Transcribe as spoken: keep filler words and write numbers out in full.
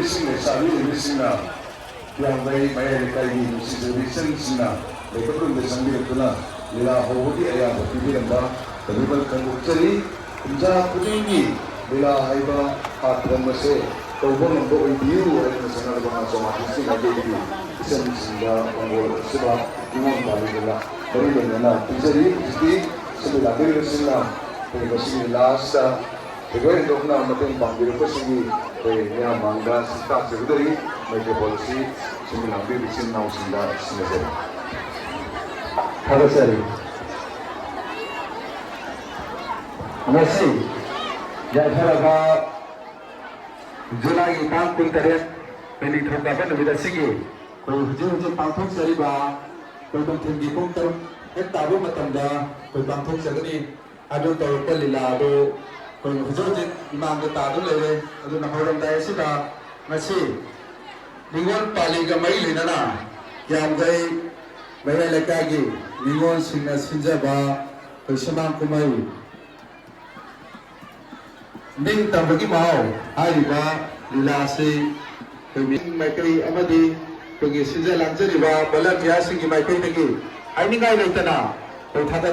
ꯏꯁꯤꯡ ꯂꯩꯁꯥꯕꯤ ꯂꯩꯕꯤꯁꯤꯡꯅ ꯀꯤꯌꯥꯝꯒꯩ ꯃꯌꯥꯏ ꯂꯩꯀꯥꯏꯒꯤ ꯅꯨꯡꯁꯤꯖꯕꯤ ꯏꯆꯟꯁꯤꯡꯅ ꯂꯩꯀꯞꯂꯣꯝꯗ ꯆꯪꯕꯤꯔꯛꯇꯨꯅ ꯂꯤꯂꯥ ꯍꯧꯕꯒꯤ ꯑꯌꯥꯕ ꯄꯤꯕꯤꯔꯝꯕ ꯇꯧꯕꯤꯃꯜ ꯐꯣꯡꯗꯣꯛꯆꯔꯤ꯫ ꯀꯨꯝꯖꯥ ꯈꯨꯗꯤꯡꯒꯤ ꯂꯤꯂꯥ ꯍꯥꯏꯕ ꯊꯥꯛꯐꯝ ꯑꯁꯦ ꯇꯧꯕ ꯉꯝꯕ ꯑꯣꯏꯕꯤꯌꯨ ꯍꯥꯏꯗꯨꯅ ꯁꯅꯥ ꯂꯩꯕꯥꯛ ꯃꯆꯥ ꯃꯥꯇꯤꯁꯤꯡ ꯃꯥꯏꯀꯩꯗꯒꯤ ꯏꯆꯟꯁꯤꯡꯗ ꯄꯥꯡꯒꯜ ꯑꯁꯤꯗ ꯅꯤꯉꯣꯜ ꯄꯥꯜꯂꯤꯗꯨꯅ ꯃꯔꯤ ꯂꯩꯅꯅ ꯄꯤꯖꯔꯤ꯫ ꯍꯧꯖꯤꯛꯇꯤ ꯁꯤꯟꯃꯤ ꯂꯥꯡꯕꯤꯔꯤꯕꯁꯤꯡꯅ ꯑꯩꯈꯣꯏ ꯃꯁꯤꯒꯤ ꯂꯥꯁꯇ ꯊꯣꯏꯗꯣꯛ ꯍꯦꯟꯗꯣꯛꯅ ꯃꯇꯦꯡ ꯄꯥꯡꯕꯤꯔꯛꯄꯁꯤꯡꯒꯤ ꯑꯩꯈꯣꯏ ꯃꯤꯌꯥꯝ ꯃꯥꯡꯗ ꯁꯤꯟꯇꯥꯛꯆꯒꯗꯧꯔꯤ꯫ ꯃꯥꯏꯀ꯭ꯔꯣꯐꯣꯟ ꯑꯁꯤ ꯁꯤꯟꯃꯤ ꯂꯥꯡꯕꯤꯔꯤꯕ ꯏꯆꯤꯟ ꯏꯅꯥꯎꯁꯤꯡꯗ ꯁꯤꯟꯅꯖꯔꯤ꯫ ꯊꯥꯒꯠꯆꯔꯤ꯫ ꯉꯁꯤ ꯌꯥꯏꯐꯔꯕ ꯖꯨꯂꯥꯏꯒꯤ ꯇꯥꯡ ꯀꯨꯟꯇꯔꯦꯠ, ꯅꯤꯡꯊꯧꯀꯥꯕ ꯅꯨꯃꯤꯠ ꯑꯁꯤꯒꯤ ꯑꯩꯈꯣꯏ ꯍꯧꯖꯤꯛ ꯍꯧꯖꯤꯛ ꯄꯥꯡꯊꯣꯛꯆꯔꯤꯕ ꯑꯩꯈꯣꯏ ꯅꯨꯡꯊꯤꯜꯒꯤ ꯄꯨꯡ ꯇꯔꯨꯛ ꯍꯦꯛ ꯇꯥꯕ ꯃꯇꯝꯗ ꯑꯩꯈꯣꯏ ꯄꯥꯡꯊꯣꯛꯆꯒꯅꯤ꯫ ꯑꯗꯨ ꯇꯧꯔꯛꯄ ꯂꯤꯂꯥ ꯑꯗꯨ ꯑꯩꯈꯣꯏ ꯍꯧꯖꯤꯛ ꯍꯧꯖꯤꯛ ꯏꯃꯥꯡꯗ ꯇꯥꯗꯨꯅ ꯂꯩꯔꯦ꯫ ꯑꯗꯨꯅ ꯍꯧꯔꯝꯗꯥꯏ ꯑꯁꯤꯗ ꯉꯁꯤ ꯅꯤꯉꯣꯜ ꯄꯥꯜꯂꯤꯒ ꯃꯔꯤ ꯂꯩꯅꯅ ꯀꯤꯌꯥꯝꯒꯩ ꯃꯌꯥꯏ ꯂꯩꯀꯥꯏꯒꯤ ꯅꯤꯉꯣꯜꯁꯤꯡꯅ ꯁꯤꯟꯖꯕ ꯑꯩꯈꯣꯏ ꯁꯨꯃꯥꯡ ꯀꯨꯝꯍꯩ ꯅꯤꯡꯇꯝꯕꯒꯤ ꯃꯍꯥꯎ ꯍꯥꯏꯔꯤꯕ ꯂꯤꯂꯥ ꯑꯁꯤ ꯑꯩꯈꯣꯏ ꯃꯤꯑꯣꯏ ꯃꯥꯏꯀꯩ ꯑꯃꯗꯤ ꯑꯩꯈꯣꯏꯒꯤ ꯁꯤꯟꯖ ꯂꯥꯡꯖꯔꯤꯕ ꯚꯣꯂꯟꯇꯤꯌꯥꯔꯁꯤꯡꯒꯤ ꯃꯥꯏꯀꯩꯗꯒꯤ ꯍꯥꯏꯅꯤꯡꯉꯥꯏ ꯂꯩꯇꯅ ꯑꯩꯈꯣꯏ ꯊꯥꯒꯠ